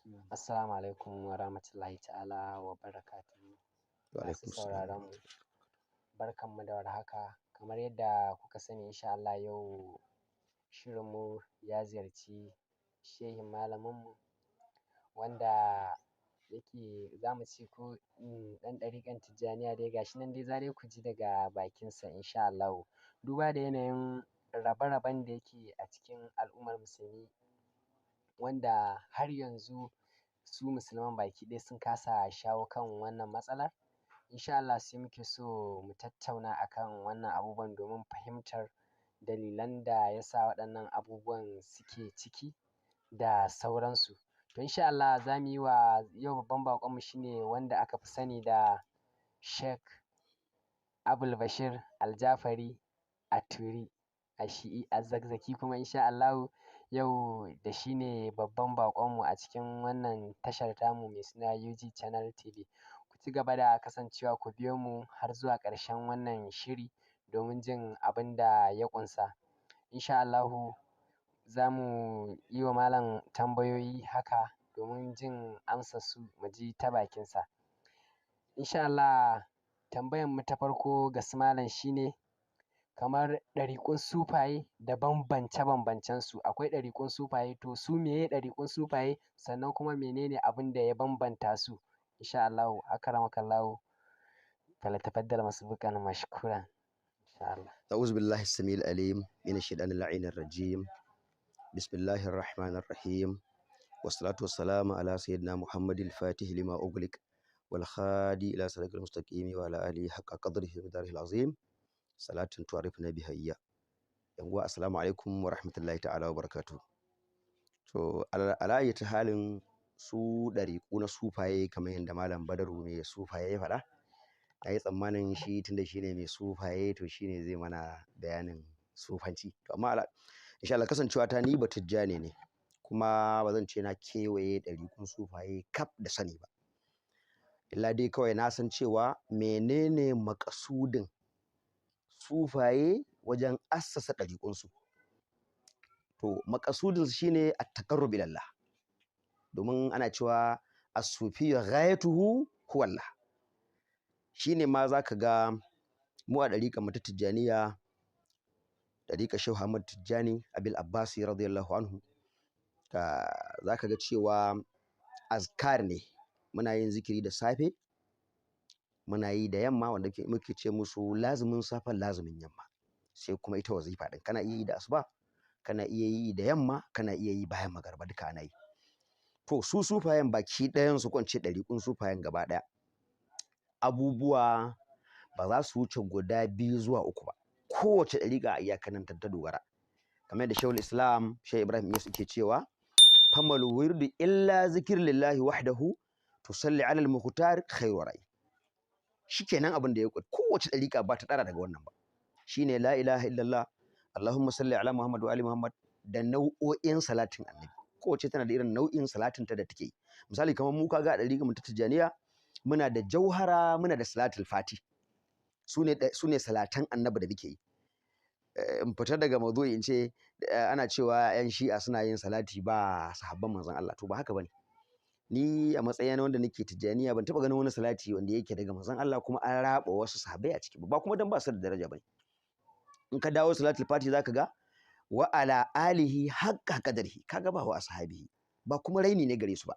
Assalamu alaikum wa rahmatullahi ta'ala wa barakatuhu. Wa Masu alaikum salam. sauraron mu, barkanmu da warhaka. Kamar yadda kuka sani, insha Allah yau shirinmu ya ziyarci shehin malaminmu wanda yake, za mu ce ko ɗan ɗariƙan Tijjaniya dai, ga shi nan dai za dai ku ji daga bakinsa insha Allahu. Duba da yanayin rabe-raben da yake a cikin al'ummar musulmi, wanda har yanzu su musulman baki ɗaya sun kasa shawo kan wannan matsalar. Insha Allah sai muke so mu tattauna akan wannan abubuwan domin fahimtar dalilan da ya sa waɗannan abubuwan suke ciki da sauransu. To, insha Allah za mu yi wa yau babban baƙonmu, shi ne wanda aka fi sani da Sheikh Abul Bashir Aljafari Atturi Ashi'i Azzakzaki. Kuma insha Allahu yau da shi ne babban baƙonmu a cikin wannan tashar tamu mai suna UG Channel TV. Ku ci gaba da kasancewa, ku biyo mu har zuwa ƙarshen wannan shiri domin jin abin da ya ƙunsa. Insha Allahu za mu yi wa malam tambayoyi haka domin jin amsarsu, mu ji ta bakinsa. Insha Allah tambayar mu ta farko ga su malam shi ne kamar ɗariƙun sufaye da bambance-bambancensu. Akwai ɗariƙun sufaye, to su meye ɗariƙun sufaye, sannan kuma menene abin da ya bambanta su? Insha Allahu, akramakallahu, falyatafaddal masbuqan mashkuran insha Allah. أعوذ بالله السميع العليم من الشيطان اللعين الرجيم. بسم الله الرحمن الرحيم، والصلاة والسلام على سيدنا محمد الفاتح لما أغلق والهادي إلى صراط المستقيم وعلى آله حق قدره ومقداره العظيم، صلاة تعرفنا بها إياه. Yan uwa, assalamu alaikum wa rahmatullahi ta'ala wa barakatuh. To, ala ayyati halin, su ɗariƙu na sufaye, kamar yadda Malam Badaru mai sufaye ya faɗa, na yi tsammanin shi tunda shi ne mai sufaye, to shi ne zai mana bayanin sufanci. To amma insha Allah, kasancewa ta ni Batijjane ne, kuma ba zan ce na kewaye ɗariƙun sufaye kaf da sani ba. Illa dai kawai na san cewa menene maƙasudin sufaye wajen assasa ɗariƙunsu. To, maƙasudinsu shine at-taqarrub ila Allah. Domin ana cewa as-sufiyyu ghayatuhu huwa Allah. Shine ma zaka ga mu a ɗariƙar mu ta Tijjaniya, ɗariƙar Shehu Ahmad Tijjani Abil Abbasi radiyallahu anhu, ka zaka ga cewa azkar ne. Muna yin zikiri da safe, muna yi da yamma, wanda muke ce musu lazumin safe, lazumin yamma. Sai kuma ita wazifa ɗin kana iya yi da asuba, kana iya yi da yamma, kana iya yi bayan magariba, duka ana yi. To, su sufayen baki ɗayan su, ko in ce ɗariƙun sufayen gaba ɗaya, abubuwa ba za su wuce guda biyu zuwa uku ba. Kowace ɗariƙa a iyaka nan ta dogara. Kamar yadda Shehul Islam Shehu Ibrahim Inyas yake cewa: famal wirdu illa zikir lillahi wahdahu tusalli alal mukhtar khairu rai. Shikenan, abin da ya kowace ɗariƙa ba ta ɗara daga wannan ba. Shine la ilaha illallah, Allahumma salli ala Muhammad wa ali Muhammad, da nau'o'in salatin Annabi. Kowace tana da irin nau'in salatin ta da take yi. Misali, kamar mu kaga a ɗariƙar mu ta Tijjaniya muna da jauhara, muna da salatul fati. Su ne salatan Annabi da muke yi. In fita daga maudu'i, in ce ana cewa 'yan Shi'a suna yin salati ba sahabban Manzon Allah. To, ba haka bane. Ni a matsayina na wanda nake Tijjaniya, ban taɓa ganin wani salati wanda yake daga Manzon Allah kuma an raɓa wasu sahabbai a ciki ba, kuma dan ba su da daraja bane. In ka dawo salatul fati, zaka ga wa ala alihi haqqa qadarihi, kaga ba wa ashabihi ba, kuma raini ne gare su ba.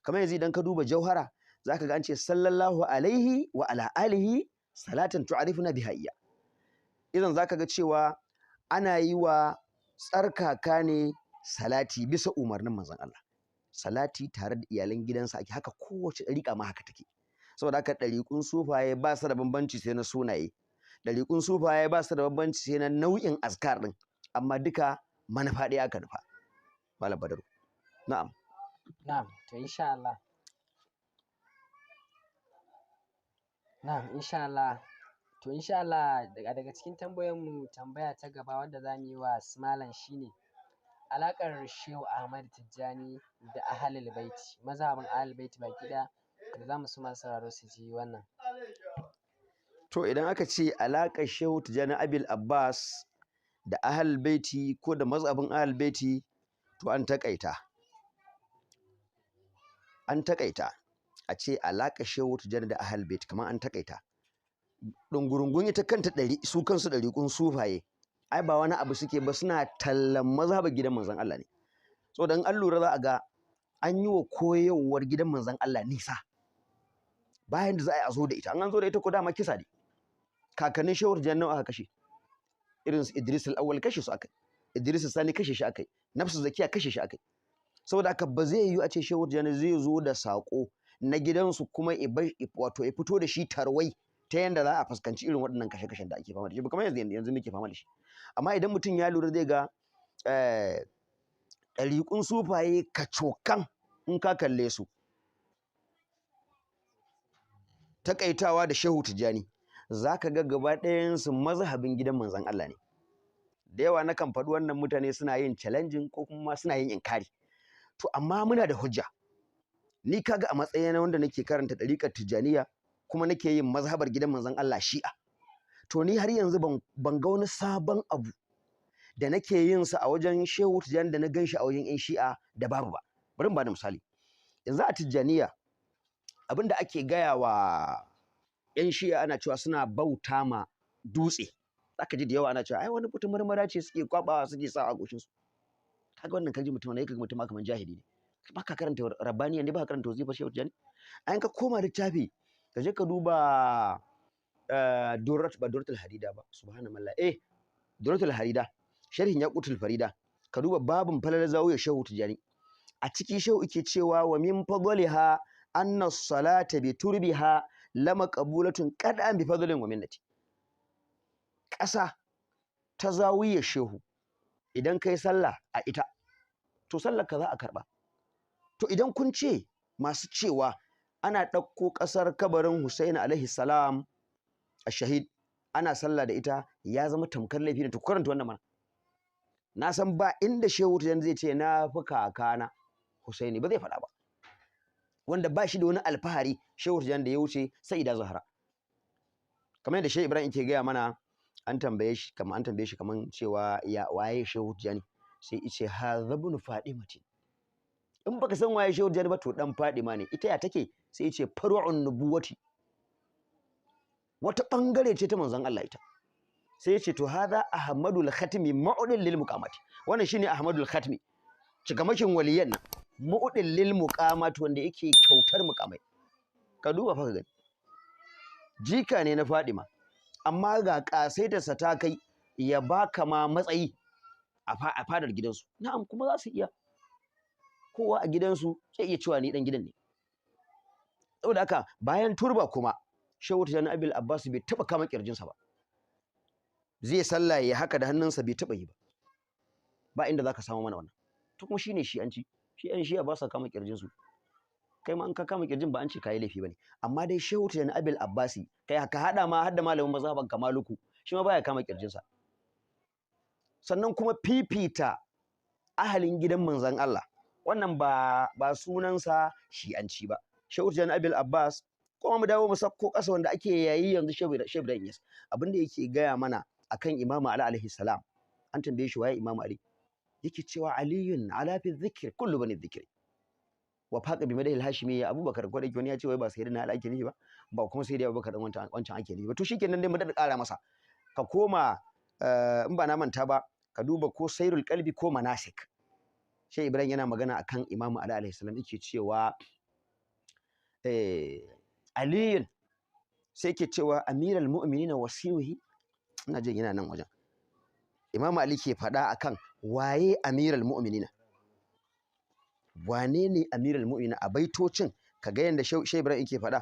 Kamar yanzu idan ka duba jauhara, zaka ga an ce sallallahu alaihi wa ala alihi salatan tu'arifuna biha iya. Idan zaka ga cewa ana yi wa tsarkaka ne salati bisa umarnin Manzon Allah. Salati tare da iyalan gidansa ake. Haka kowace ɗariƙa ma haka take. Saboda haka ɗariƙun sufaye ba su da bambanci sai na sunaye. Ɗariƙun sufaye ba su da bambanci sai na nau'in azkar ɗin, amma duka manufa ɗaya aka nufa. Malam Badaru. Na'am. Na'am, to insha Allah. Na'am, insha Allah. To, insha Allah daga cikin tambayoyinmu, tambaya ta gaba wanda za mu yi wa su malam shine alaƙar Shehu Ahmad Tijjani da Ahlul Baiti, mazhabin Ahlul Baiti baki ɗaya, da za mu so masu sauraro su ji wannan. To, idan aka ce alaƙar Shehu Tijjani Abil Abbas da Ahlul Baiti ko da mazhabin Ahlul Baiti, to an taƙaita. An takaita a ce alaƙa Shehu Tijjani da Ahlul Bait kamar an takaita. Ɗungurungun ita kanta ɗari su kansu ɗariƙun sufaye ai ba wani abu suke ba, suna tallan mazhabar gidan manzon Allah ne. Saboda in an lura za a ga an yi wa koyarwar gidan manzon Allah nisa. Bayan da za a yi a zo da ita, an zo da ita ko dama kisa ne. Kakannin Shehu Tijjani nawa aka kashe? Irin su Idris al-Awwal kashe su akai, Idris Sani kashe shi akai, Nafsu Zakiya kashe shi akai. Saboda haka ba zai yiwu a ce Shehu Tijjani zai zo da saƙo na gidansu kuma wato ya fito da shi tarwai ta yanda za a fuskanci irin waɗannan kashe-kashen da ake fama da shi ba, kamar yanzu muke fama da shi. Amma idan mutum ya lura zai ga ɗariƙun sufaye kacokan in ka kalle su takaitawa da Shehu Tijjani, za ka ga gaba ɗayansu mazhabin gidan manzon Allah ne. Da yawa nakan faɗi wannan, mutane suna yin challenging ko kuma suna yin inkari. To amma muna da hujja. Ni kaga a matsayina wanda nake karanta ɗariƙar Tijjaniya kuma nake yin mazhabar gidan manzon Allah Shi'a, to ni har yanzu ban ga wani sabon abu da nake yin sa a wajen Shehu Tijjani da na gan shi a wajen 'yan Shi'a da babu ba. Bari in bada misali. Yanzu a Tijjaniya abin da ake gaya wa 'yan Shi'a, ana cewa suna bauta ma dutse. Zaka ji da yawa ana cewa ai wani wata marmara ce suke kwabawa suke sa a goshinsu. Kaga wannan, kaji mutum ne, kaga mutum ma kaman jahili ne. Ba ka karanta Rabbaniya ne, ba ka karanta wazifar Shehu Tijjani. Ai in ka koma littafi ka je ka duba Durrat, ba Durratul Harida ba, subhanallah, Durratul Harida, sharhin Yaqutul Farida, ka duba babin falalar zawiyar Shehu Tijjani. A ciki Shehu yake cewa wa min fadliha anna salata bi turbiha lama qabulatun qad'an bi fadlin wa minnati. Ƙasa ta zawiyar Shehu, idan kai sallah a ita, to sallar ka za a karɓa. To idan kun ce masu cewa ana ɗauko ƙasar kabarin Husaini alaihi salam a shahid ana sallah da ita ya zama tamkar laifi ne, to karanta wannan mana. Na san ba inda Shehu Tijjani zai ce na fi kakana Husaini, ba zai faɗa ba. Wanda ba shi da wani alfahari Shehu Tijjani da ya wuce Sayyida Zahra. Kamar yadda Shehu Ibrahim ke gaya mana, an tambaye shi kamar an tambaye shi kaman cewa ya waye Shehu Tijjani, sai ya ce hadha ibn Fadimati. In baka san waye Shehu Tijjani ba, to dan Fadima ne. Ita ya take? Sai ya ce far'un nubuwati, wata bangare ce ta manzon Allah ita. Sai ya ce to hadha Ahmadul Khatmi ma'udin lil muqamati. Wannan shine Ahmadul Khatmi, cikamakin waliyan nan, mu'udin lil muqamat, wanda yake kyautar muqamai. Ka duba fa ka gani, jika ne na Fadima, amma ga ƙasaitarsa ta kai ya baka ma matsayi a fadar gidansu. Na'am, kuma za su iya, kowa a gidansu zai iya cewa ni dan gidan ne. Saboda haka bayan turba kuma Shehu Tijjani Abil Abbas bai taba kama kirjinsa ba, zai sallah ya haka da hannunsa, bai taba yi ba. Ba inda zaka samu mana wannan. To kuma shine shi'anci, shi yan shi'a ba sa kama kirjinsu. Kai ma an ka kama kirjin ba an ce kayi laifi bane, amma dai Shehu Tijjani Abil Abbasi, kai ka hada ma hadda malamin mazhaban Kamaluku, shi ma baya kama kirjinsa. Sannan kuma fifita ahalin gidan manzon Allah, wannan ba sunansa shi'anci ba. Shehu Tijjani Abil Abbas kuma mu dawo mu sakko ƙasa wanda ake yayi yanzu, Shehu Ibrahim Inyas, abinda yake gaya mana akan Imam Ali alaihi salam, an tambaye shi waye Imam Ali, yake cewa aliyun ala fi dhikr kullu bani dhikri wa faqa bi madahil hashimi ya Abubakar. Ko da wani ya ce wai ba sayyidina Ali ake nufi ba, ba kuma sayyidina Abubakar dan wancan ake nufi ba. To shikenan dai mu daɗa ƙara masa. Ka koma, in ba na manta ba, ka duba ko Sairul Qalbi ko Manasik, Shehu Ibrahim yana magana akan Imam Ali alaihi salam, yake cewa aliyun, sai yake cewa amiral mu'minina wasihi. Ina jin yana nan wajen Imam Ali ke faɗa akan waye amiral mu'minina, wane ne amiral mu'minina. A baitocin ka ga yanda Shehu Ibrahim yake faɗa,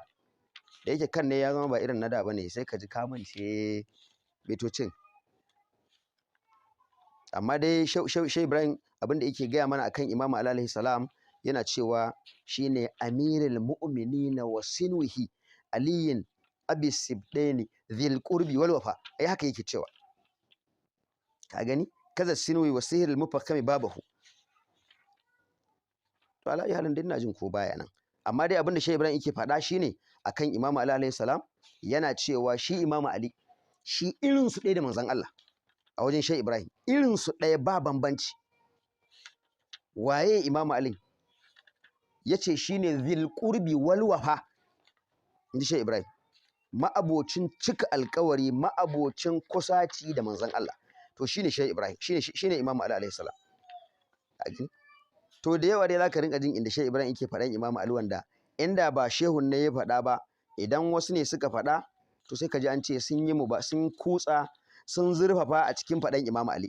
da yake kan ne ya zama ba irin na da bane, sai ka ji ka mance baitocin. Amma dai Shehu Ibrahim abinda yake gaya mana akan Imam Ali alaihi salam, yana cewa shine amirul mu'minina wa sinwihi aliyin abi sibdaini dhil qurbi wal wafa. Ai haka yake cewa, ka gani, kaza sinwi wa sihril mufakkami babahu. To ala halin dai ina jin ko baya nan, amma dai abinda Shehu Ibrahim yake faɗa shine akan Imam Ali alaihi salam, yana cewa shi Imam Ali shi irin su ɗaya da manzon Allah. A wajen Shehu Ibrahim irin su ɗaya, ba bambanci. Waye Imam Ali? Yace shine zil qurbi wal wafa, inji Shehu Ibrahim, ma'abocin cika alkawari, ma'abocin kusaci da manzon Allah. To shine Shehu Ibrahim, shine Imam Ali alaihi salam. To da yawa dai zaka rinka jin inda Shehu Ibrahim yake faɗan Imam Ali, wanda inda ba shehun ne ya faɗa ba, idan wasu ne suka faɗa to sai ka ji an ce sun yi mu ba, sun kutsa, sun zurfafa a cikin faɗan Imam Ali.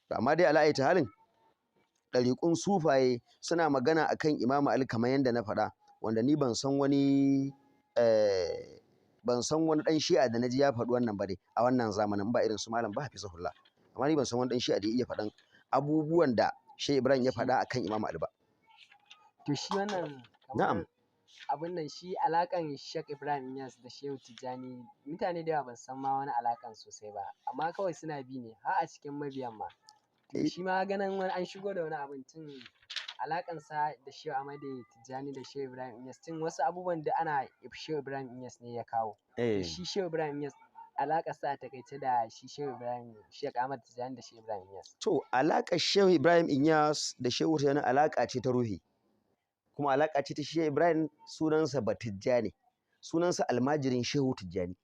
To amma dai ala ta halin, ɗariƙun sufaye suna magana akan Imam Ali kamar yadda na faɗa, wanda ni ban san wani ɗan Shi'a da naji ya faɗi wannan ba dai a wannan zamanin, ba irin su Malam ba hafizahullah. Amma ni ban san wani ɗan Shi'a da ya iya faɗan abubuwan da Shehu Ibrahim ya faɗa akan Imam Ali ba. To shi wannan Na'am. kamar abun nan, shi alaƙan Sheikh Ibrahim Inyas da Shehu Tijjani, mutane da yawa ban san ma wani alaƙan sosai ba, amma kawai suna bi ne har a cikin mabiyan ma. To shi ma ganin wani an shigo da wani abun tun alaƙansa da Shehu Ahmadu Tijjani da Shehu Ibrahim Inyas, tun wasu abubuwan da ana Shehu Ibrahim Inyas ne ya kawo. To shi Shehu Ibrahim Inyas, alaƙarsa a taƙaice da shi Shehu Ibrahim, Sheikh Ahmad Tijjani da Shehu Ibrahim Inyas. To alaƙar Shehu Ibrahim Inyas da Shehu Tijjani alaƙa ce ta ruhi, kuma alaƙa ce ta Shehu Ibrahim. Sunansa Batijjani, sunansa almajirin Shehu Tijjani.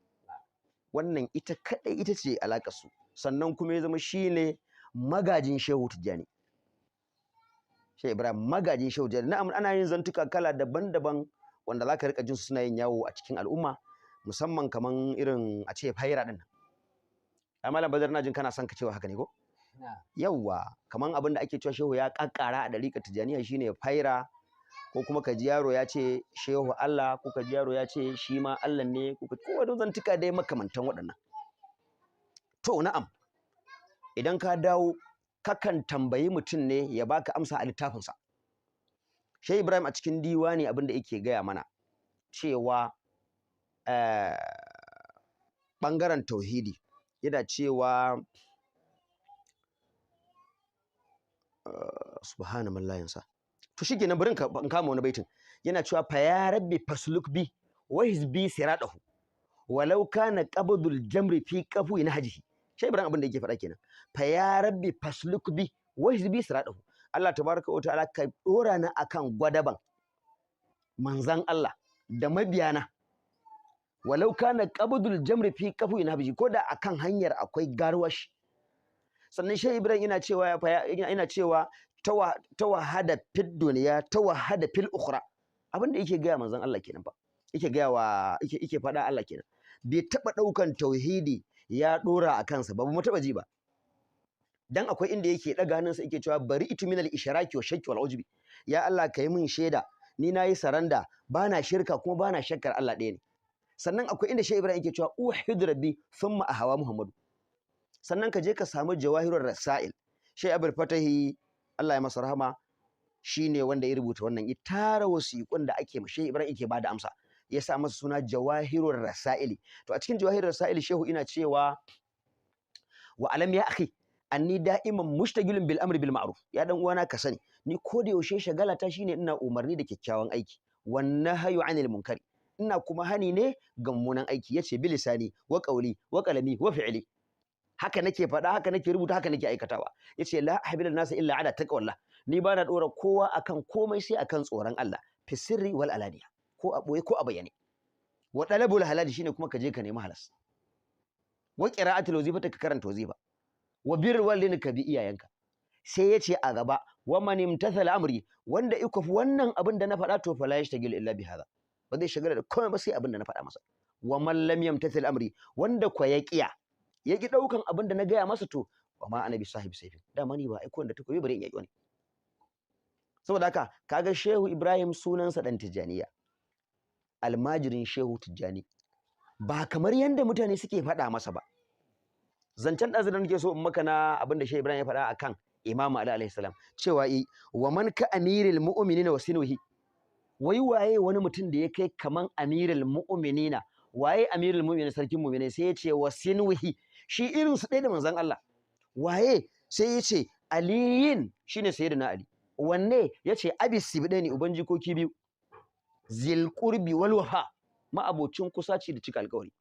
Wannan ita kaɗai ita ce alaƙar su. Sannan kuma ya zama shine magajin Shehu Tijjani. Shehu Ibrahim magajin Shehu Tijjani. Na'am, ana yin zantuka kala daban-daban wanda zaka rika jin su suna yin yawo a cikin al'umma, musamman kaman irin a ce faira din nan. Ai Malam Badar, na jin kana son ka cewa haka ne ko? Na. Yawwa, kaman abin da ake cewa shehu ya kakkara a ɗariƙar Tijjaniya shine faira, ko kuma ka ji yaro ya ce shehu Allah, ko ka ji yaro ya ce shi ma Allah ne, ko wani zantuka dai makamantan waɗannan. To na'am, idan ka dawo kakan tambayi mutum ne ya baka amsa a littafinsa. Shehu Ibrahim a cikin diwani abin da yake gaya mana cewa ɓangaren tauhidi, yana cewa subhana man la yansa. To shikenan, bari in kama wani baitin. Yana cewa fa ya rabbi fasluk bi wa hizbi siradahu walau kana qabdul jamri fi qafu nahjihi. Shehu Ibrahim abin da yake faɗa kenan, fa ya rabbi fasluk bi wa hizbi siradahu. Allah tabaraka wa ta'ala, ka dora ni akan gwadaban manzan Allah da mabiyana, walau kana qabdul jamri fi qafu nahjihi, ko da akan hanyar akwai garwashi. Sannan Shehu Ibrahim yana cewa ina cewa tawahada fid dunya tawahada fil ukhra. Abin da yake gaya manzon Allah kenan fa, yake gaya wa yake faɗa Allah kenan. Bai taɓa ɗaukan tauhidi ya ɗora a kansa ba, mu taɓa ji ba. Dan akwai inda yake ɗaga hannunsa yake cewa bari itu minal ishraki wa shakki wal ujbi. Ya Allah, kai min shaida, ni nayi saranda, bana shirka kuma bana shakkar Allah ɗaya ne. Sannan akwai inda Shehu Ibrahim yake cewa uhidu rabbi thumma ahawa Muhammadu. Sannan ka je ka samu Jawahirur Rasail, Shehu Abul Fatahi, Allah ya masa rahama, shine wanda ya rubuta wannan, ya tara wasiƙun da ake ma Shehu Ibrahim yake bada amsa, ya sa masa suna Jawahirur Rasaili. To a cikin Jawahirur Rasaili shehu ina cewa wa alam ya akhi anni da'iman mushtagilun bil amri bil ma'ruf. Ya dan uwana, ka sani ni ko da yaushe shagalata shine ina umarni da kyakkyawan aiki, wan nahyu anil munkari, ina kuma hani ne ga mummunan aiki. Yace bilisani wa qawli wa qalami wa fi'li, haka nake faɗa, haka nake rubuta, haka nake aikatawa. Yace la ahbilu nasa illa ala taqwallah, ni bana dora kowa akan komai sai akan tsoron Allah, fi sirri wal alaniya, ko a boye ko a bayyane. Wa talabul halal, shine kuma ka je ka nemi halas. Wa qira'atul wazifata, ka karanta wazifa. Wa birrul walidain, ka bi iyayenka. Sai yace a gaba wa man imtathala amri, wanda ikofi wannan abin da na faɗa, to fala yashtagil illa bi hadha, ba zai shagala da komai ba sai abin da na faɗa masa. Wa man lam yamtathil amri, wanda kwa ya kiya, ya ki ɗaukan abin da na gaya masa, to wa ma ana bi sahibi sayfin, dama ni ba aiko da takobi bari in yaki wani. Saboda haka kaga Shehu Ibrahim sunansa dan Tijjaniya, almajirin Shehu Tijjani, ba kamar yanda mutane suke faɗa masa ba. Zancen ɗazu da nake so in maka na abin da Shehu Ibrahim ya faɗa akan Imam Ali alaihi salam, cewa i wa man ka amiril mu'minina wa sinuhi, wai waye wani mutum da ya kai kaman amiril mu'minina? Waye amirul mu'minin? Sarkin mu'minai. Sai ya ce wa sinuhi, shi irin su ɗaya da manzon Allah. Waye? Sai ya ce Aliyin, shine sayyidina Ali. Wanne? Ya ce abi sibdaini, uban jikoki biyu, zil qurbi wal wafa, ma'abocin kusaci da cika alƙawari.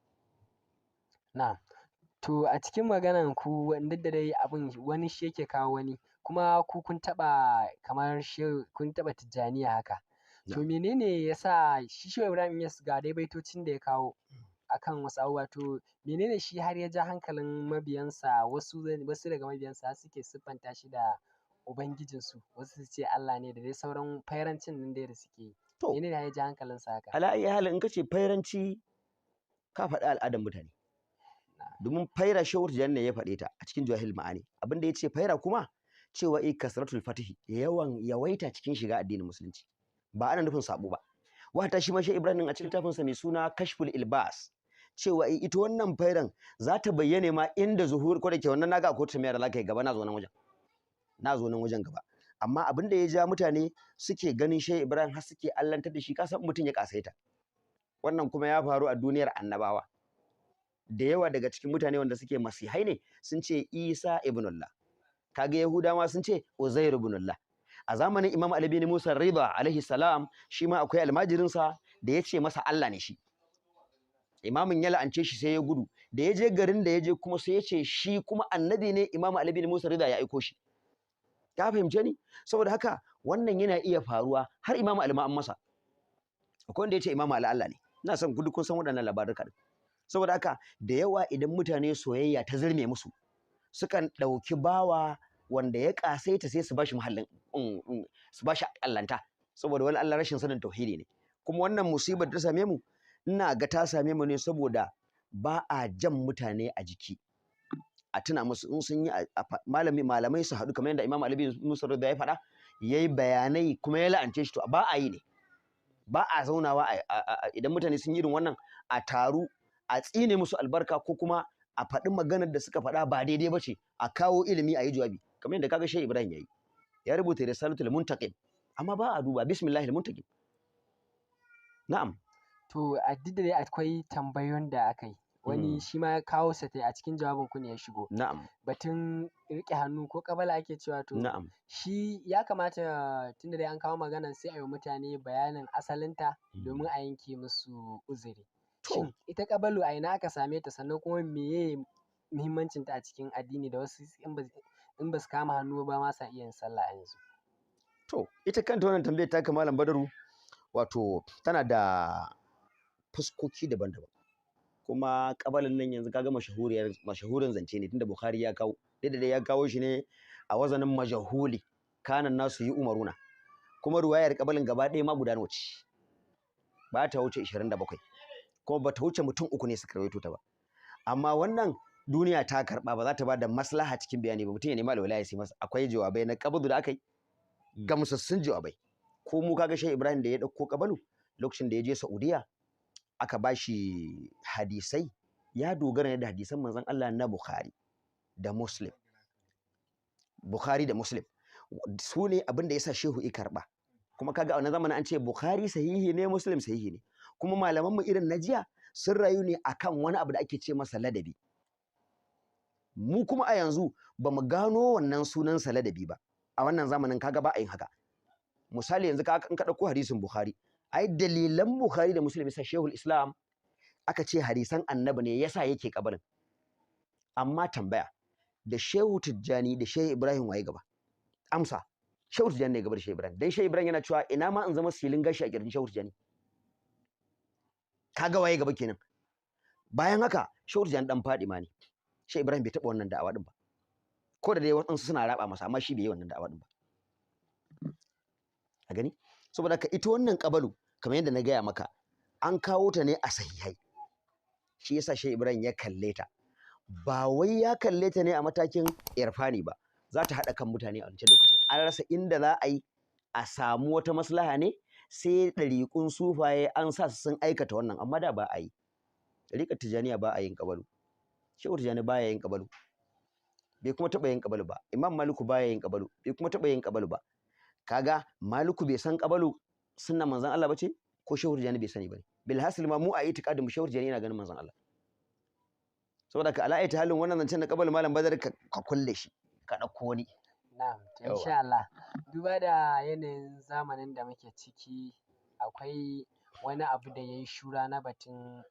Na'am. To a cikin maganan ku, duk da dai abin wani shi yake kawo wani, Kuma ku kun taɓa kamar shehu, kun taɓa Tijjaniya haka. To menene yasa shi Shehu Ibrahim Inyas ga dai baitocin da ya kawo akan wasu abubuwa, to menene shi har ya ja hankalin mabiyansa, wasu daga mabiyansa suke siffanta shi da ubangijinsu, wasu su ce Allah ne da dai sauran fairancin nan dai da suke yi. To menene ya ja hankalinsa haka? Ala ayyi halin, in kace fairanci ka faɗi al'adar mutane. Domin faira Shehu Tijjani ne ya faɗe ta a cikin Jawahirul Ma'ani. Abin da ya ce faira kuma cewa kasratul fatihi, yawan yawaita cikin shiga addinin musulunci. Ba ana nufin sabo ba. Wata shi ma Shehu Ibrahim a cikin littafinsa mai suna Kashful Ilbas cewa ita wannan fairan za ta bayyane ma inda zuhur, ko da ke wannan naga akwai tambaya da zaka yi gaba, na zo nan wajen. Na zo nan wajen gaba. Amma abin da ya ja mutane suke ganin Shehu Ibrahim har suke allantar da shi, ka san mutum ya kasaita. Wannan kuma ya faru a duniyar annabawa. Da yawa daga cikin mutane wanda suke masihai ne sun ce Isa ibnullah. Kaga Yahudawa sun ce Uzair ibnullah. A zamanin Imam Ali bin Musa Rida alaihi salam, shi ma akwai almajirinsa da ya ce masa Allah ne shi. Imamin ya la'ance shi sai ya gudu. Da ya je garin da ya je kuma sai ya ce shi kuma annabi ne, Imam Ali bin Musa Rida ya aiko shi. Ka fahimce ni? Saboda haka wannan yana iya faruwa har Imam Ali ma an masa. Akwai wanda ya ce Imam Ali Allah ne. Ina son gudu kun san waɗannan labaruka din. Saboda haka da yawa idan mutane soyayya ta zirme musu, sukan ɗauki bawa wanda ya ƙasaita sai su bashi muhallin, su bashi allanta. Saboda wani Allah rashin sanin tauhidi ne. Kuma wannan musibar ta same mu, ina ga ta same mu ne saboda ba a jan mutane a jiki. A tuna musu in sun yi malamai su haɗu kamar yadda Imam Ali bin Musa Rida ya faɗa, yayi bayanai kuma ya la'ance shi, to ba a yi ne. Ba a zaunawa idan mutane sun yi irin wannan a taru a tsine musu albarka ko kuma a faɗi maganar da suka faɗa ba daidai ba ce, a kawo ilimi a yi jawabi kamar yadda kaga Shehu Ibrahim yayi. Ya rubuta Risalatul Muntaqim amma ba a duba Bismillahil Muntaqim. Na'am. To a duk da dai akwai tambayoyin da aka yi. Wani shi ma ya kawo sa a cikin jawabin ku ne ya shigo. Na'am. Batun riƙe hannu ko ƙabala ake cewa to. Na'am. Shi ya kamata tunda dai an kawo maganan sai a yi wa mutane bayanin asalinta domin a yanke musu uzuri. Shin ita ƙabalu a ina aka same ta, sannan kuma meye muhimmancinta a cikin addini da wasu in ba su kama hannu ba ma sa iya yin sallah a yanzu? To ita kanta wannan tambayar taka Malam Badaru, wato tana da fuskoki daban-daban. Kuma ƙabalin nan yanzu kaga mashahurin zance ne tunda Bukhari ya kawo. Duk da dai ya kawo shi ne a wazanin majahuli, kanan nasu yi umaruna. Kuma ruwayar ƙabalin gaba ɗaya ma guda nawa ce? Ba ta wuce 27. Kuma ba ta wuce mutum 3 ne suka rawaito ta ba. Amma wannan duniya ta karɓa, ba za ta ba da maslaha cikin bayani ba. Mutum ya nemi alwala ya sai masa. Akwai jawabai na ƙabadu da aka yi, gamsassun jawabai. Ko mu kaga Shehu Ibrahim da ya ɗauko ƙabalu lokacin da ya je Saudiya, aka ba shi hadisai, ya dogara ne da hadisan manzon Allah na Bukhari da Muslim. Bukhari da Muslim su ne abin da ya sa Shehu ya karɓa. Kuma kaga a wannan zamanin an ce Bukhari sahihi ne, Muslim sahihi ne. Kuma malamanmu irin na jiya sun rayu ne akan wani abu da ake ce masa ladabi. Mu kuma a yanzu ba mu gano wannan sunansa ladabi ba. A wannan zamanin kaga ba a yin haka. Misali yanzu in ka ɗauko hadisin Bukhari, ai dalilan Bukhari da Muslim yasa Shehul Islam aka ce hadisan annabi ne yasa yake kabarin. Amma tambaya, da Shehu Tijjani da Shehu Ibrahim waye gaba? Amsa, Shehu Tijjani ne gaba da Shehu Ibrahim. Dan Shehu Ibrahim yana cewa ina ma in zama silin gashi a kirjin Shehu Tijjani. Kaga waye gaba kenan. Bayan haka Shehu Tijjani dan Fadima ne. Shehu Ibrahim bai taɓa wannan da'awa din ba. Ko da dai waɗansu suna raba masa, amma shi bai yi wannan da'awa din ba. A gani? Saboda haka ita wannan ƙabalu kamar yadda na gaya maka, an kawo ta ne a sahihai. Shi yasa Shehu Ibrahim ya kalle ta. Ba wai ya kalle ta ne a matakin irfani ba. Za ta haɗa kan mutane a wancan lokacin. An rasa inda za a yi a samu wata maslaha ne, sai ɗariƙun sufaye an sa su sun aikata wannan, amma da ba a yi. Ɗariƙar Tijjaniya ba a yin ƙabalu. Shehu Tijjani ba ya yin ƙabalu. Bai kuma taɓa yin ƙabalu ba. Imam Maliku ba ya yin ƙabalu. Bai kuma taɓa yin ƙabalu ba. Kaga Maliku bai san ƙabalu sunnan manzon Allah bace, ko Shehu Tijjani bai sani bane. Bilhassil ma mu a itiqadin mu Shehu Tijjani yana ganin manzon Allah. Saboda ka ala ayati halin wannan zancen na ƙabalu Malam Badar ka kulle shi, ka ɗauko wani. Na'am, to insha Allah. Duba da yanayin zamanin da muke ciki, akwai wani abu da yayi shura na batun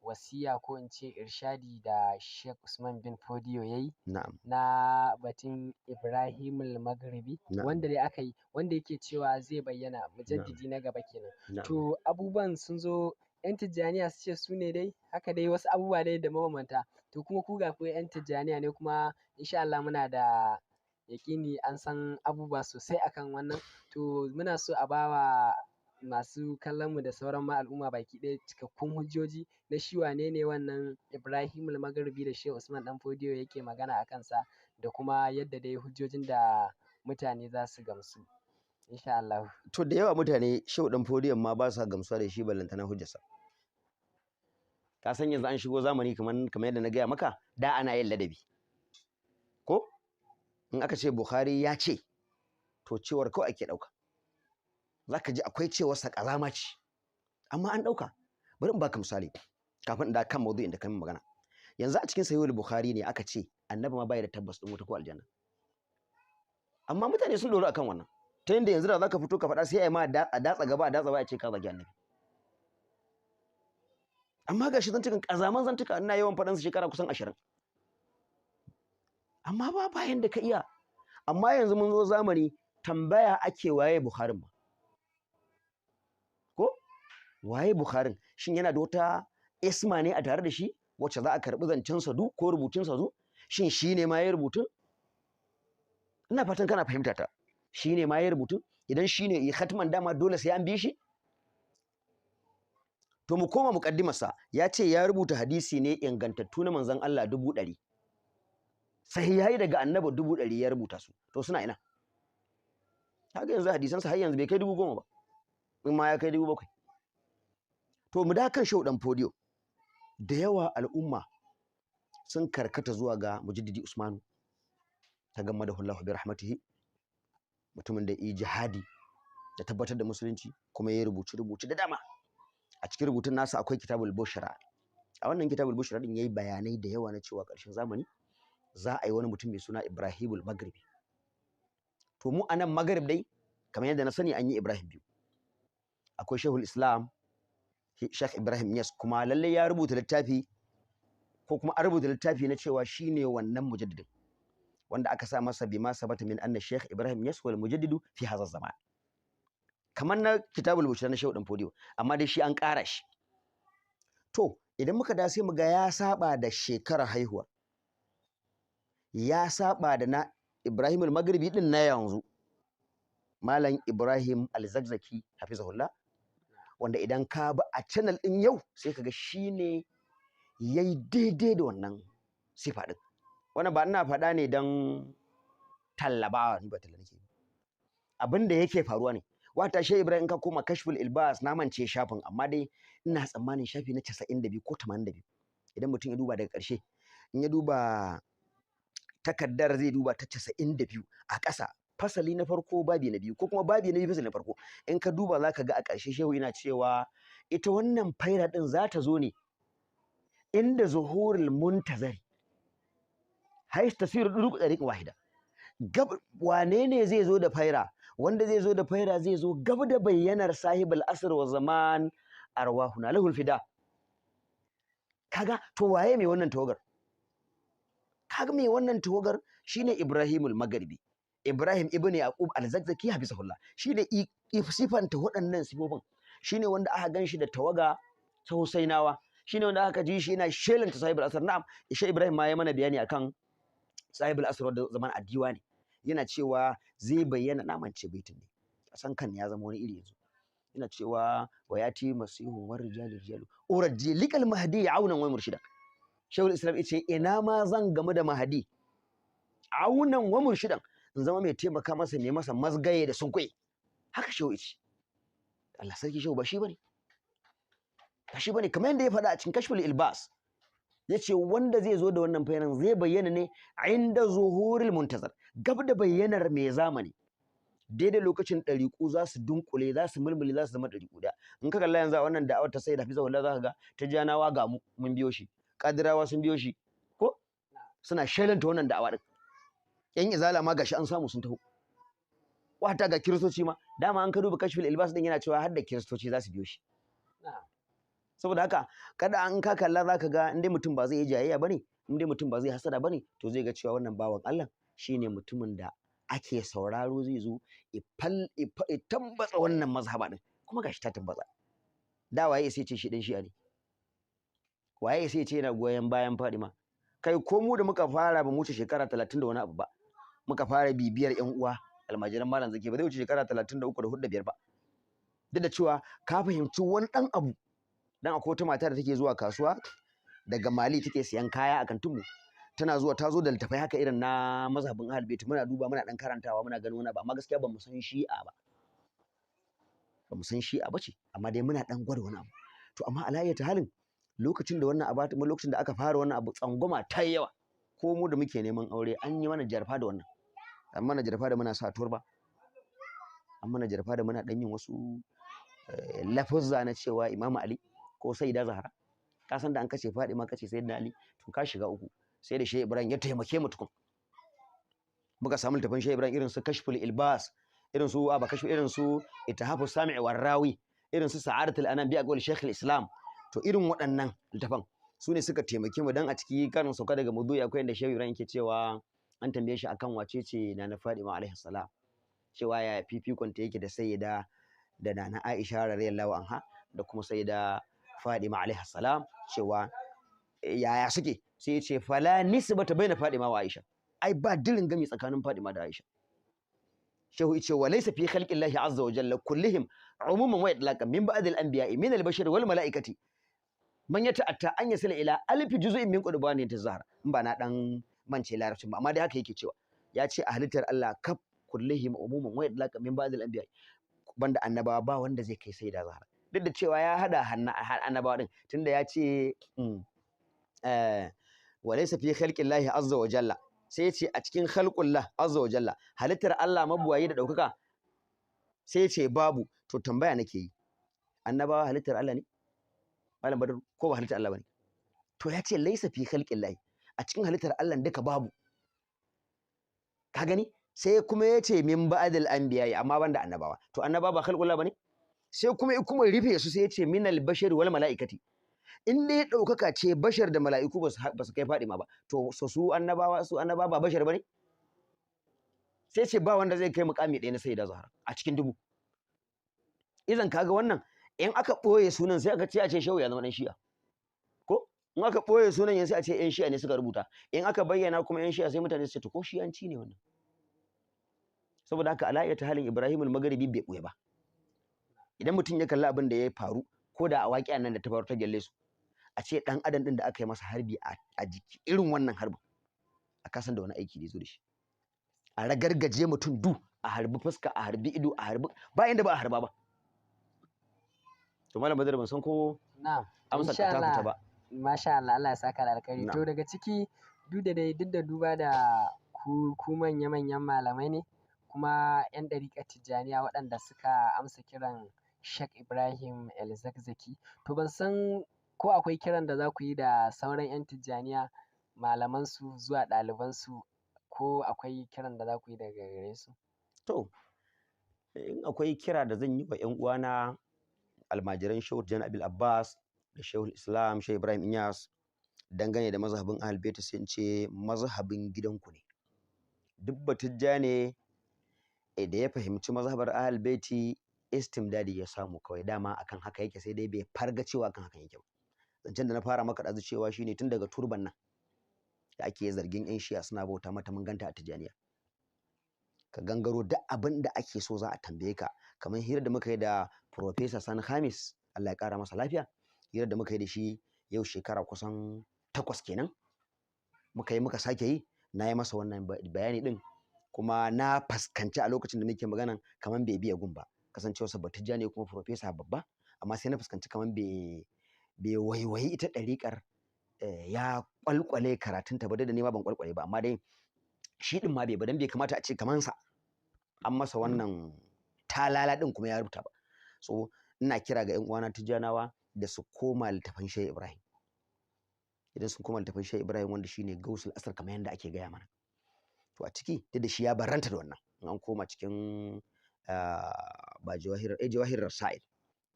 wasiya ko in ce irshadi da Sheikh Usman bin Fodio ya yi Na'am. na batun Ibrahimul Maghribi, Na'am. wanda dai aka yi, wanda yake cewa zai bayyana mujaddidi na gaba kenan. Na'am. To abubuwan sun zo, 'yan Tijjaniya su ce su ne dai, haka dai wasu abubuwa dai da mabambanta. To kuma ku ga ku 'yan Tijjaniya ne, kuma insha Allah muna da yaƙini an san abubuwa sosai akan wannan. To muna so a bawa masu kallon mu da sauran ma al'umma baki ɗaya cikakkun hujjoji na shi wane ne wannan Ibrahimul Maghribi da Shehu Usman ɗan Fodio yake magana a kansa, da kuma yadda dai hujjojin da mutane za su gamsu insha Allah. To da yawa mutane Shehu ɗan Fodiyon ma ba sa gamsuwa da shi, ballantana hujjarsa. Ka san yanzu an shigo zamani, kamar yadda na gaya maka, da ana yin ladabi. Ko in aka ce Bukhari ya ce, to cewar kawai ake ɗauka. Za ka ji akwai cewarsa ƙazama ce, amma an ɗauka. Bari in baka misali kafin in da kan maudu'in da kan magana. Yanzu a cikin Sahihul Bukhari ne aka ce annabi ma bai da tabbas ɗin wuta ko aljanna. Amma mutane sun ɗoru akan wannan. Ta yadda yanzu da za ka fito ka faɗa, sai a yi ma a datsa gaba a datsa baya, ce ka zagi annabi. Amma ga shi zantukan, ƙazaman zantuka, ina yawan faɗan su shekara kusan 20, amma ba bayan da ka iya. Amma yanzu mun zo zamani tambaya ake, waye Bukharin ma? Ko waye Bukharin? Shin yana da wata isma ne a tare da shi wacce za a karɓi zancen sa du ko rubutun sa du? Shin shi ne ma ya rubutun? Ina fatan kana fahimta ta. Shi ne ma ya rubutun? Idan shi ne khatman, dama dole sai an bi shi. To mu koma muƙaddimarsa. Ya ce ya rubuta hadisi ne ingantattu na manzon Allah 100,000, sahihai daga annabi 100,000 ya rubuta su. To suna ina? Kaga yanzu hadisansa har yanzu bai kai 10,000 ba, in ma ya kai 7,000. To mu da kan Shehu ɗan Fodiyo. Da yawa al'umma sun karkata zuwa ga Mujaddidi Usmanu tagammadahu Allahu bi rahmatihi, mutumin da yi jihadi da tabbatar da musulunci, kuma ya rubuce rubuce da dama. A cikin rubutun nasa akwai Kitabul Bushra. A wannan Kitabul Bushra din yayi bayanai da yawa na cewa ƙarshen zamani za a yi wani mutum mai suna Ibrahimul Maghribi. To mu anan Maghrib dai, kamar yadda na sani, an yi Ibrahim biyu. Akwai Shehul Islam Sheikh Ibrahim Niasse, kuma lallai ya rubuta littafi, ko kuma an rubuta littafi na cewa shine wannan mujaddidin, wanda aka sa masa bima sabata min anna Sheikh Ibrahim Niasse wal mujaddidu fi hadha zaman, kamar na Kitabul Bushra na Shehu Dan Fodiyo, amma dai shi an ƙara shi. To idan muka da sai mu ga ya saba da shekarar haihuwa, ya saba da na Ibrahim al-Maghribi din na yanzu, Malam Ibrahim al-Zakzaki hafizahullah, wanda idan ka bi a channel din yau sai kaga shine yayi daidai da wannan sifa din. Wannan ba ina faɗa ne don talla ba, ni ba talla nake. Abin da yake faruwa ne wata Shehu Ibrahim, ka koma Kashful Ilbas, na mance shafin, amma dai ina tsammanin shafi na 92 ko 82, idan mutum ya duba daga ƙarshe, in ya duba takaddar zai duba ta 92 a ƙasa, fasali na farko babi na biyu, ko kuma babi na biyu fasali na farko. In ka duba za ka ga a ƙarshe shehu yana cewa ita wannan faira ɗin za ta zo ne inda zuhurul muntazari hais tasiru duruq tariq wahida. Gab wane ne zai zo da faira? Wanda zai zo da faira zai zo gab da bayyanar sahibul asr wa zaman, arwahuna lahul fida. Kaga to waye mai wannan tawagar? Kaga mai wannan tawagar shine Ibrahimul Maghribi, Ibrahim ibn Yaqub al-Zakzaki hafizahullah. Shine sifanta waɗannan sifofin. Shine wanda aka ganshi da tawaga ta Husainawa, shine wanda aka ji shi yana shelanta sahibul asr. Na'am, Isha Ibrahim ma ya mana bayani akan sahibul asr da zaman addiwa ne, yana cewa zai bayyana. Na mance baitin ne, san kan ya zama wani iri yanzu. Yana cewa wa yati masihu war rijalu rijalu uradi likal mahdi aunan wa murshida. Shehul Islam yace ina ma zan gamu da Mahdi aunan wa murshidan, in zama mai taimaka masa, mai masa mazgaye da sunkuye. Haka shehu yace. Allah sarki, shehu ba shi bane, ba shi bane. Kamar yadda ya faɗa a cikin Kashful Ilbas, yace wanda zai zo da wannan fayanan zai bayyana ne inda zuhuril muntazar, gab da bayyanar mai zamani, daidai lokacin ɗariƙu za su dunkule, za su mulmule, za su zama ɗariƙu ɗaya. In ka kalla yanzu a wannan da'awar ta Sayyid Hafizahullah, za ka ga Tijjanawa ga mu mun biyo shi, Kadirawa sun biyo shi, ko suna shelanta wannan da'awa din. Yan Izala ma gashi an samu sun taho, wata ga Kiristoci ma. Dama an ka duba Kashful Ilbas din, yana cewa har da Kiristoci za su biyo shi. Saboda haka kada an ka kalla zaka ga in dai mutum ba zai yi jayayya bane, in dai mutum ba zai hasada bane, to zai ga cewa wannan bawan Allah shine mutumin da ake sauraro zai zo ya tambatsa wannan mazhaba din. Kuma gashi ta tambatsa. Da waye sai ce shi dan Shi'a ne? Waye sai ce yana goyon bayan Fadima? Kai ko mu da muka fara ba mu wuce shekara 30 da wani abu ba, muka fara bibiyar ƴan uwa almajiran Malam Zaki, ba zai wuce shekara 33 da 4 da 5 ba. Duk da cewa ka fahimci wani ɗan abu, dan akwai wata mata da take zuwa kasuwa daga Mali take siyan kaya a kantinmu, tana zuwa ta zo da littafai haka irin na mazhabin Ahlul Bait, muna duba muna dan karantawa muna ganin wani abu, amma gaskiya ba mu san Shi'a ba, ba mu san Shi'a ba ce, amma dai muna dan gwada wani abu. To amma ala ayyati halin, lokacin da wannan abu, lokacin da aka fara wannan abu, tsangwama ta yi yawa. Ko mu da muke neman aure an yi mana jarfa da wannan, an mana jarfa da muna sa turba, an mana jarfa da muna dan yin wasu lafuzza na cewa Imam Ali ko Sayyida Zahra. Ka san da an kace Fadima kace Sayyidina Ali, to ka shiga uku. Sai da Shehu Ibrahim ya taimake mu tukun, muka samu littafin Shehu Ibrahim irin su Kashful Ilbas, irin su ba kashf, irin su Ittihafu Sami' war Rawi, irin su Sa'adatul Anam bi aqwal Sheikh al-Islam. To irin waɗannan littafan su ne suka taimake mu. Dan a ciki karin sauka daga maudu'i akwai inda Shehu Ibrahim yake cewa an tambaye shi akan wace ce Nana Fadima alaihi salam, cewa ya fifikon ta yake da Sayyida da Nana Aisha radiyallahu anha da kuma Sayyida Fadima alaihi salam, cewa yaya suke. Sai ya ce fala nisbata baina Fadima wa Aisha, ai ba dirin gami tsakanin Fadima da Aisha. Shehu yace wa laysa fi khalqillahi azza wa jalla kullihim umuman wa itlaqan min ba'd al-anbiya'i min al-bashari wal mala'ikati man yata'atta an yasila ila alfi juz'in min qudbani tazahar. In ba na dan mance larabcin ba, amma dai haka yake cewa, ya ce a halittar Allah kaf kullihim umuman wa itlaqan min ba'd al-anbiya'i, banda annabawa ba wanda zai kai sai da Zahra. Duk da cewa ya hada annabawa din, tunda ya ce wa laysa fi khalqillahi azza wa jalla, sai ya ce a cikin khalqullah azza wa jalla, halittar Allah mabuwayi da daukaka, sai ya ce babu. To tambaya nake yi, annabawa halittar Allah ne Malam Badar, ko ba halittar Allah bane? To ya ce laysa fi khalqillahi, a cikin halittar Allah duka babu. Ka gani? Sai kuma ya ce min ba'dil anbiya'i, amma banda annabawa. To annabawa ba khalqullah bane? Sai kuma ya kuma rufe su sai ya ce minal bashari wal mala'ikati. In dai ɗaukaka ce bashar da mala'iku ba su kai Fadima ba, to su annabawa, su annabawa ba bashar bane? Sai ce ba wanda zai kai mukami ɗaya na Sayyida Zahra a cikin dubu. Idan kaga wannan, in aka ɓoye sunan sai aka ce a ce Shehu ya zama ɗan Shi'a. Ko in aka ɓoye sunan yanzu sai a ce ƴan Shi'a ne suka rubuta. In aka bayyana kuma ƴan Shi'a sai mutane su ce to ko Shi'anci ne wannan. Saboda haka ala ta halin Ibrahim al-Maghribi bai ɓoye ba. Idan mutum ya kalli abin da ya faru, ko da a waƙiyan nan da ta faru ta gyalle su, a ce ɗan adam ɗin da aka yi masa harbi a jiki irin wannan harbin, a kasan da wani aiki da ya zo da shi. A ragargaje mutum du, a harbi fuska, a harbi ido, a harbi ba inda ba a harba ba. To Malam Badar, ban san ko Na'am. amsar Insha ka ta fita Allah. ba. Masha Allah, Allah ya saka da alkhairi. Na'am. To daga ciki, duk da dai duk da duba da ku manya-manyan malamai ne, kuma 'yan ɗariƙar Tijjaniya waɗanda suka amsa kiran Sheikh Ibrahim El-Zakzaki. To ban san ko akwai kiran da za ku yi da sauran 'yan Tijjaniya, malamansu zuwa ɗalibansu, ko akwai kiran da za ku yi daga gare su? To, in akwai kira da zan yi wa 'yan uwana almajiran Shehu Tijjani Abil Abbas da Shehul Islam Shehu Ibrahim Inyas dangane da mazhabin Ahlul Bait, sai in ce mazhabin gidanku ne. Duk batijjane da ya fahimci mazhabar Ahlul Baiti istimdadi ya samu kawai, dama akan haka yake, sai dai bai farga cewa akan hakan yake ba. Zancen da na fara maka ɗazu cewa shine tun daga turban nan da ake zargin 'yan Shi'a suna bauta mata, mun ganta a Tijjaniya. Ka gangaro duk abin da ake so za a tambaye ka, kamar hirar da muka yi da Professor Sani Khamis, Allah ya ƙara masa lafiya, hirar da muka yi da shi yau shekara kusan 8 kenan, muka yi muka sake yi, na yi masa wannan bayani ɗin, kuma na fuskanci a lokacin da muke maganan kamar bai biya gun ba, kasancewarsa Batijjani kuma Professor babba, amma sai na fuskanci kamar bai waiwayi ita ɗariƙar ya ƙwalƙwale karatunta ba, duk da ni ma ban ƙwalƙwale ba, amma dai shi ɗin ma bai ba, dan bai kamata a ce kamansa an masa wannan talala ɗin kuma ya rubuta ba. So ina kira ga 'yan uwana Tijjanawa da su koma littafan Shehu Ibrahim. Idan sun koma littafan Shehu Ibrahim, wanda shine Gausul Asar kamar yadda ake gaya mana, to a ciki duk da shi ya barranta da wannan, in an koma cikin ba Jawahir Rasail,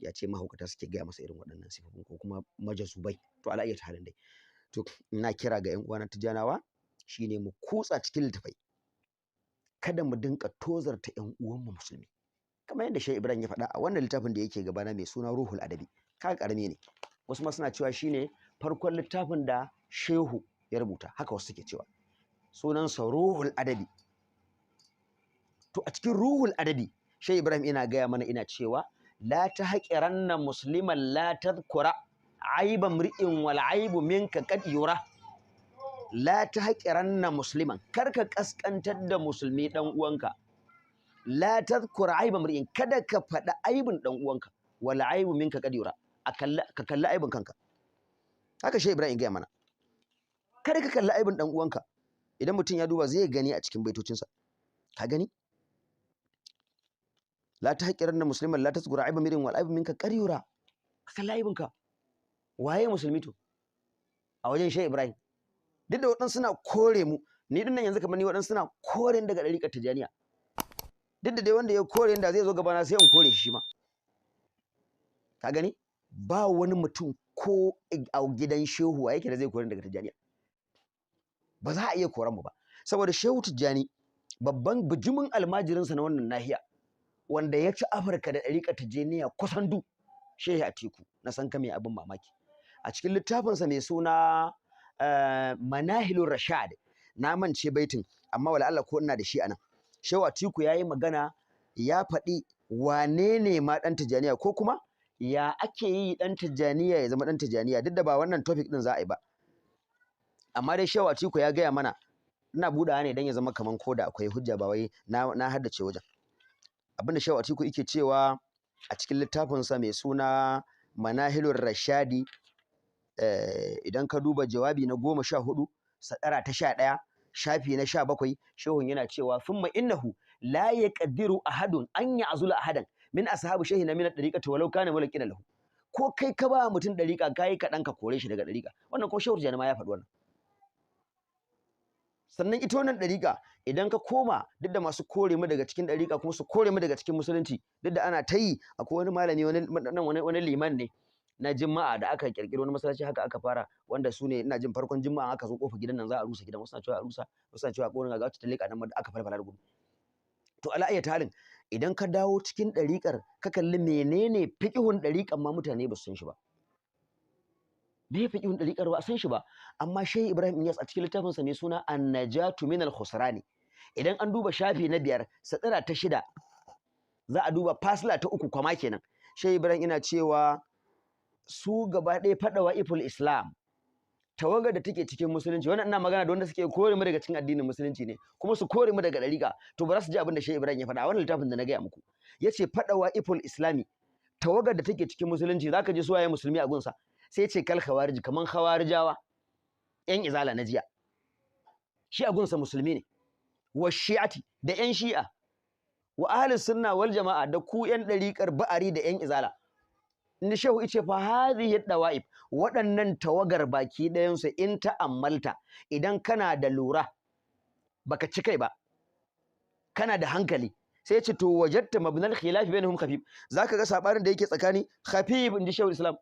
Ya ce mahaukata suke gaya masa irin waɗannan sifofin ko kuma majasubai. To ala ayyati halin dai, to ina kira ga ƴan uwana Tijjanawa shine mu kutsa cikin littafai, kada mu dinka tozarta ƴan uwanmu musulmi, kamar yadda Shehu Ibrahim ya faɗa a wannan littafin da yake gabana mai suna Ruhul Adabi. Kaga karami ne, wasu ma suna cewa shine farkon littafin da Shehu ya rubuta, haka wasu suke cewa, sunansa Ruhul Adabi. To a cikin Ruhul Adabi Shehu Ibrahim ina gaya mana, ina cewa la tahqiranna musliman la tadhkura aiba mri'in wal aibu minka qad yura. La tahqiranna musliman, karka kaskantar da musulmi dan uwanka. La tadhkur aiba mri'in, kada ka faɗi aibin dan uwanka. Wal aibu minka qad yura, ka kalli aibin kanka. Haka Shehu Ibrahim gaya mana, kada ka kalli aibin dan uwanka. Idan mutum ya duba zai gani a cikin baitocinsa, ka gani la tahqiranna musliman la tadhkur aiba mri'in wal aibu minka qad yura, ka kalli aibinka. Waye musulmi to a wajen Shehu Ibrahim? Duk da waɗansu suna kore mu, ni din nan yanzu kamar ni waɗansu suna kore ni daga ɗariƙar Tijjaniya. Duk da dai wanda ya kore ni da zai zo gabana sai in kore shi ma. Ka gani? Ba wani mutum ko a gidan Shehu wa yake da zai kore ni daga Tijjaniya. Ba za a iya koran mu ba. Saboda Shehu Tijjani babban bijimin almajirinsa na wannan nahiya wanda ya ci Afirka da ɗariƙar Tijjaniya kusan du, Shehu Atiku na san ka mai abin mamaki. A cikin littafinsa mai suna Manahilur Rashad, na mance baitin amma wala Allah ko ina da shi anan. Shehu Atiku yayi magana, ya faɗi wane ne ma ɗan Tijjaniya ko kuma ya ake yi ɗan Tijjaniya ya zama ɗan Tijjaniya, duk da ba wannan topic ɗin za a yi ba. Amma dai Shehu Atiku ya gaya mana, ina buɗawa ne don ya zama kaman ko da akwai hujja, ba wai na haddace wajen. Abinda Shehu Atiku yake cewa a cikin littafinsa mai suna Manahilur Rashadi, idan ka duba jawabi na 14, sadara ta 11, shafi na 17, shehun yana cewa thumma innahu la yaqdiru ahadun an ya'zula ahadan min ashabi shehina min ad-dariqati walau kana mulaqina lahu. Ko kai ka ba mutum dariqa kai kaɗan ka kore shi daga dariqa. Wannan ko Shehu Tijjani ma ya faɗi wannan. Sannan ita wannan dariqa idan ka koma, duk da masu kore mu daga cikin dariqa kuma su kore mu daga cikin musulunci, duk da ana ta yi, akwai wani malami wani liman ne na Juma'a da aka kirkiri wani masallaci haka aka fara, wanda su ne ina jin farkon Juma'a aka zo kofar gidan nan za a rusa gidan, wasu na cewa a rusa, wasu na cewa a kona, ga wacce ta leƙa nan aka farfara da gudu. To ala ayyati halin, idan ka dawo cikin ɗariƙar ka kalli menene fiqhun ɗariƙar ma mutane ba su san shi ba. Me fiqhun ɗariƙar ba a san shi ba. Amma Shehu Ibrahim Inyas a cikin littafinsa mai suna An-Najatu min al-Khusrani, idan an duba shafi na 5, sadara ta 6, za a duba fasila ta 3 kwama kenan. Shehu Ibrahim ina cewa su gaba ɗaya faɗawa iful Islam, tawagar da take cikin musulunci, wannan ina magana da wanda suke kore mu daga cikin addinin musulunci ne kuma su kore mu daga ɗariƙa, to ba za su ji abin da Shehu Ibrahim ya faɗa a wannan littafin da na gaya muku. Yace faɗawa iful Islami, tawagar da take cikin musulunci, zaka ji su waye musulmi a gunsa, sai ce kal khawarij, kaman khawarijawa yan izala na jiya, shi a gunsa musulmi ne, wa shi'ati da yan shi'a, wa ahlus sunna wal jama'a da ku yan ɗariƙar ba'ari da yan izala. Inda Shehu ice fa hadhihi dawaib, waɗannan tawagar baki ɗayansu in ta'ammalta, idan kana da lura baka ci kai ba, kana da hankali, sai ce to wajadta mabnal khilaf bainahum khafif, zaka ga sabarin da yake tsakani khafif, inji Shehu Islam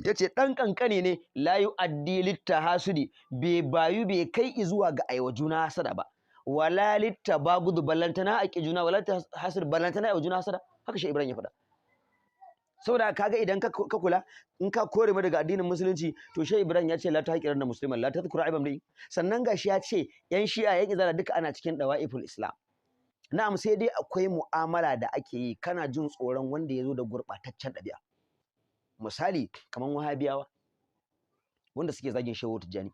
yace dan kankane ne, la yu'addi littahasudi, bai bayu bai kai zuwa ga aiwa juna hasada ba, wala littabagudu ballantana a juna, wala hasad ballantana aiwa juna hasada. Haka Shehu Ibrahim ya faɗa. Saboda kaga idan ka kula, in ka kore mu daga addinin musulunci, to Shehu Ibrahim ya ce la tahqiranna musliman la tadhkuru aiban li. Sannan gashi ya ce yan shi'a yan izala duka ana cikin dawaiful Islam. Na'am, sai dai akwai mu'amala da ake yi, kana jin tsoron wanda ya zo da gurɓataccen ɗabi'a. Misali kaman wahabiyawa wanda suke zagin Shehu Tijjani,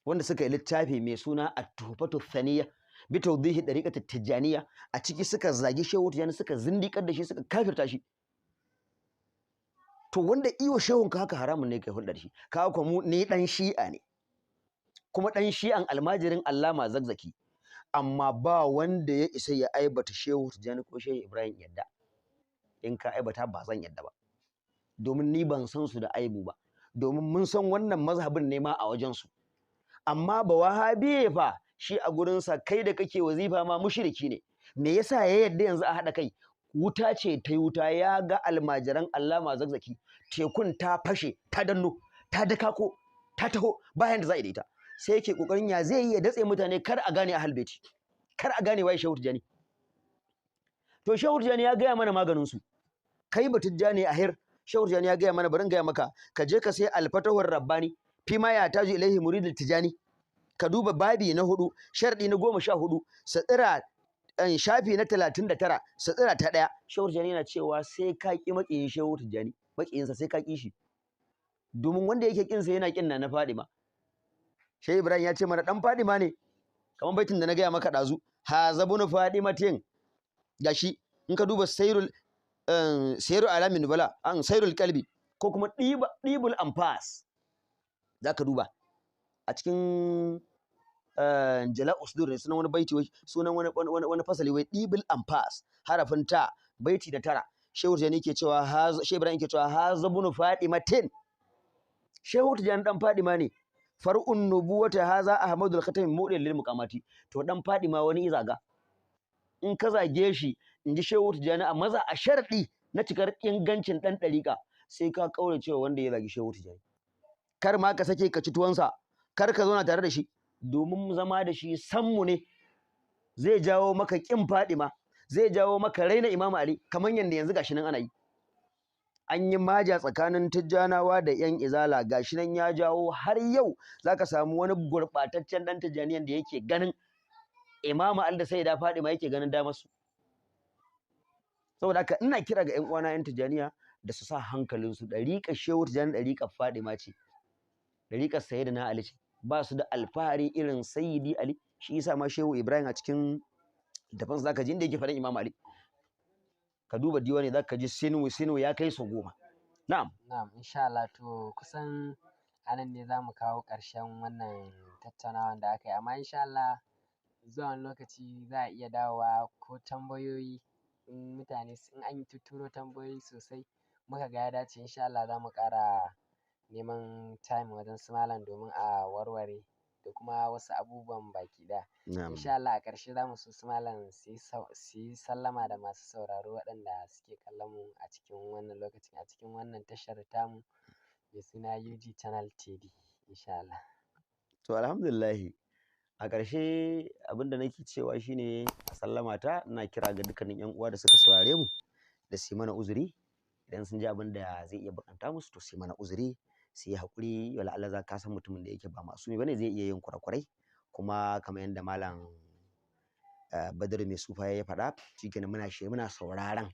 wanda suka yi littafi mai suna At-Tuhfatu Thaniya bi tawdihi dariqati Tijjaniya, a ciki suka zagi Shehu Tijjani, suka zindikar da shi, suka kafirta shi. To wanda iwo shehun ka haka haramun ne kai hulɗar shi. Kaga ko mu, ni dan shi'a ne, kuma dan shi'an almajirin Allama Zakzaki, amma ba wanda ya isa ya aibata Shehu Tijjani ko Shehu Ibrahim yadda. In ka aibata ba zan yadda ba, domin ni ban san su da aibu ba, domin mun san wannan mazhabin ne ma a wajen su. Amma ba wahabiye fa, shi a gurinsa kai da kake wazifa ma mushriki ne. Me yasa ya yadda yanzu a haɗa kai? Wuta ce ta yi wuta, ya ga almajiran Allama Zakzaki, tekun ta fashe, ta danno, ta dakako, ta taho bayan da za a yi da ita. Sai yake kokarin ya zai yi ya datse mutane kar a gane ahlul baiti, kar a gane waye Shehu Tijjani. To Shehu Tijjani ya gaya mana maganin su. Kai ba Tijjani ahir, Shehu Tijjani ya gaya mana, bari in gaya maka, ka je ka sai Alfatahur Rabbani fi ma ya taju ilaihi muridul Tijani, ka duba babi na 4, sharɗi na 14, satsira shafi na 39, satsira ta 1. Shehu Tijjani yana cewa sai ka ƙi maƙiyin Shehu Tijjani, maƙiyinsa sai ka ƙi shi, domin wanda yake ƙinsa yana ƙin na Fadima. Shehu Ibrahim ya ce mana ɗan Fadima ne, kamar baitin da na gaya maka ɗazu, hazabunu Fadimatin. Gashi in ka duba sairul sairu alamin nubala, an sairul kalbi, ko kuma ɗibul anfas, za ka duba a cikin jala usdur ne sunan wani baiti, wai sunan wani fasali wai ɗibul anfas, harafin ta, baiti da 9. Shehu Tijjani ke cewa, Shehu Ibrahim ke cewa hazabunu Fadimatin, Shehu Tijjani dan Fadima ne, far'un nubuwata haza ahmadul khatami mudil lil muqamati. To dan Fadima wani izaga, in ka zage shi, in ji Shehu Tijjani, a maza a sharɗi na cikar ingancin ɗan ɗariƙa, sai ka ƙaurace cewa wanda ya zagi Shehu Tijjani. Kar ma ka sake ka ci tuwonsa, kar ka zauna tare da shi, domin zama da shi sammu ne, zai jawo maka ƙin Fadima, zai jawo maka raina Imam Ali, kamar yadda yanzu gashi nan ana yi. An yi maja tsakanin Tijjanawa da ƴan Izala, gashi nan ya jawo har yau zaka samu wani gurɓataccen ɗan Tijjaniyan da yake ganin Imam Ali da Sayyida Fadima yake ganin damar su. Saboda haka ina kira ga ƴan uwana ƴan Tijjaniya da su sa hankalinsu, ɗariƙar Shehu Tijjani ɗariƙar Fadima ce, ɗariƙar Sayyidina Ali ce, ba su da alfahari irin Sayyidi Ali. Shi yasa ma Shehu Ibrahim a cikin littafansa zaka ji inda yake faɗin Imam Ali. Ka duba diwani zaka ji sinu sinu ya kai sau 10. Na'am. Na'am, insha Allah. To kusan anan ne zamu kawo ƙarshen wannan tattaunawan da aka yi, amma insha Allah zuwa wani lokaci za a iya dawowa ko tambayoyi, in mutane in an tutturo tambayoyi sosai muka ga ya dace, insha Allah za mu ƙara neman time wajen su malam domin a warware da kuma wasu abubuwan baki ɗaya. Insha Allah a ƙarshe za mu so su malam su yi sallama da masu sauraro waɗanda suke kallon mu a cikin wannan lokacin a cikin wannan tashar tamu mai suna UG Channel TV, insha Allah. To alhamdulillahi, a ƙarshe abin da nake cewa shine a sallama ta, ina kira ga dukkanin ƴan uwa da suka saurare mu da su yi mana uzuri idan sun ji abin da zai iya bakanta musu, to su yi mana uzuri, su yi haƙuri. Wala Allah za ka san mutumin da yake ba masumi bane zai iya yin kurakurai, kuma kamar yadda Malam Badar mai sufa ya faɗa, shikenan muna shirye muna sauraron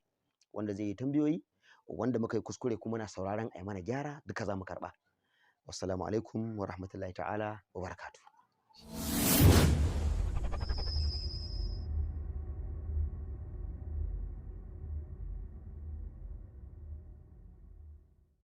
wanda zai yi tambayoyi, wanda muka yi kuskure kuma muna sauraron a yi mana gyara, duka za mu karɓa. Wassalamu alaikum wa rahmatullahi ta'ala wa barakatuh.